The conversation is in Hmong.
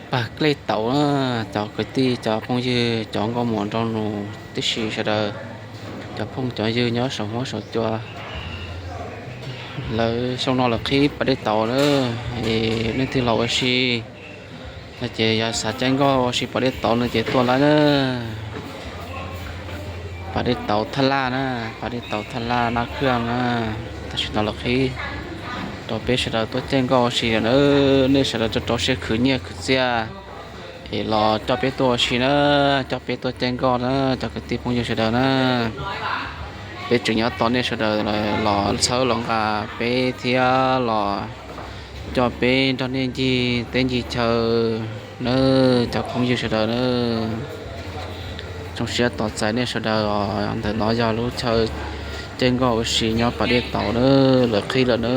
Pas dej tauv na, cov kwv tij cov phooj ywg cov nkauj muam nraug nus tib si sawv daws, cov phooj cov ywg nyob saum huab saum cua, lawv xyoo no lawv qhib pas dej tauv na, es leej twg los ua si no ces yog xav caij nkoj ua si pas dej tauv no ces tuaj lawm na. Pas dej tauv Thaj Laj na, pas dej tauv Thaj Laj Nab Khwj na, tam sim no lawv qhib rau peb sawv daws tuaj caij nkoj ua si lawm na. Nej sawv daws rau rau siab khwv nyiaj khwv txiaj es los coj peb tuaj ua si na, coj peb tuaj caij nkoj na, cov kwv tij phooj ywg sawv daws na. Peb tseem nyob tos nej sawv daws los txhawb los nqa peb thiab los coj peb nrog nej ncig teb ncig chaw na, cov phooj ywg sawv daws na. Zoo siab tos txais nej sawv daws os. Ntawm no yog lub chaw caij nkoj ua si nyob pas dej tauv na, lawv qhib lawm na.